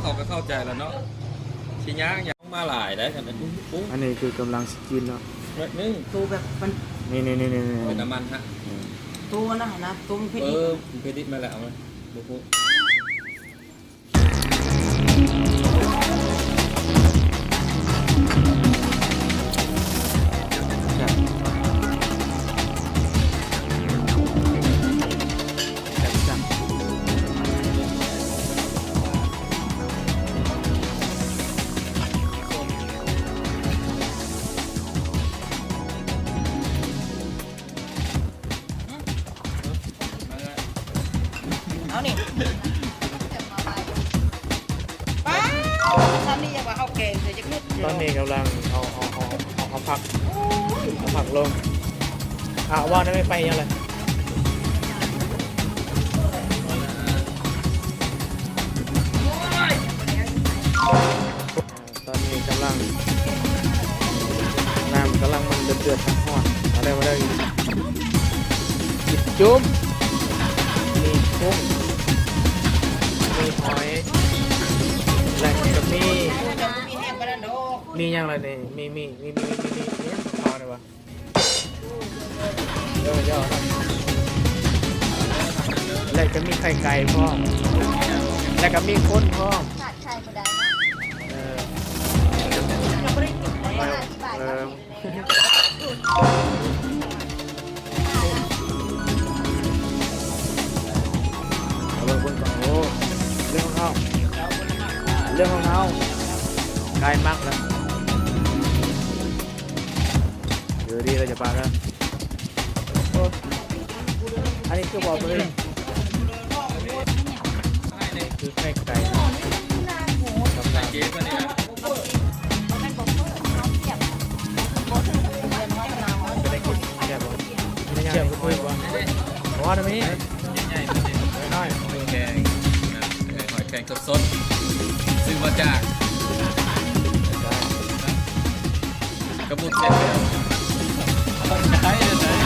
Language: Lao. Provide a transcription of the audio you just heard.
ເຂົາກໍເຂົ້າໃຈແລ້ວເນາະ ຊິຍາກຫຍັງ ມາຫຼາຍໄດ໋ ຄັນໄດ້ປຸ້ງໆ ອັນນີ້ຄືກຳລັງຊິກິນເນາະ ໜ້ອຍໜຶ່ງ ໂຕແບບມັນ ນີ້ໆໆໆ ເປັນນ້ຳມັນຮະ ອືມ ໂຕນະ ນະ ໂຕມັນເຜັດ ເອີ ເຜັດ ມາແລ້ວ ເອົາມາ ບໍ່ຮູ້. ເອົານີ້ ປ້າດ ຊຳນີ້ຍັງວ່າເຮົາແກງເທື່ອຈັກໜ້ອຍ. ຕອນນີ້ກຳລັງເອົາ ເອົາ ເອົາ ເອົາ ເອົາຜັກ ເອົາຜັກລົງ. ອ່າ ວ່າໄດ້ໄປຫຍັງລະ? ຕອນນີ້ກຳລັງ ນ້ຳກຳລັງມັນເດືອດໆ ຮ້ອນໆ ມາເດີ ມາເດີ ກິນຈຸ້ມ ມີກຸ້ງ ມີຫອຍ ແລະກໍມີ ມີຫຍັງລະນີ້ ມີ ມີ ມີ ມີ ມີ ມີຫຍັງເຂົ້ານີ້ຫວາ? ເອີ ເຈົ້າ ແລະກໍມີໄຂ່ໄກ່ພ້ອມ ແລະກໍມີຄົນພ້ອມ ຂາດໄຂ່ບໍ່ໄດ້ເນາະ ເອີ ເຮົາບໍ່ໄດ້ກິນເລີຍ ເອີ ອະທິບາຍ ເອີ ເຮົາເຮັດແລ້ວ ເອົາເບິ່ງ ເບິ່ງກ່ອນ ໂອ້ ເລື່ອງຂອງເຮົາ ເລື່ອງຂອງເຮົາ ກາຍມັກແລ້ວ. ເອີ ດີແລ້ວ ຈະປາກເດີ ໂອ້ ອັນນີ້ຄືບໍ່ເປີດ ອັນນີ້ຄືໄຂ່ໄກ່ ກຳລັງ ເປັນໄງກິນແຊບບໍ່? ແຊບຄືບໍ່? ບໍ່ວ່ານະມີ ນ້ອຍ ແກງນະ ຫອຍແຄງສົດໆ ຊື້ມາຈາກກະບຸດເຊັດແລ້ວ ຂາຍເດ້ ຂາຍ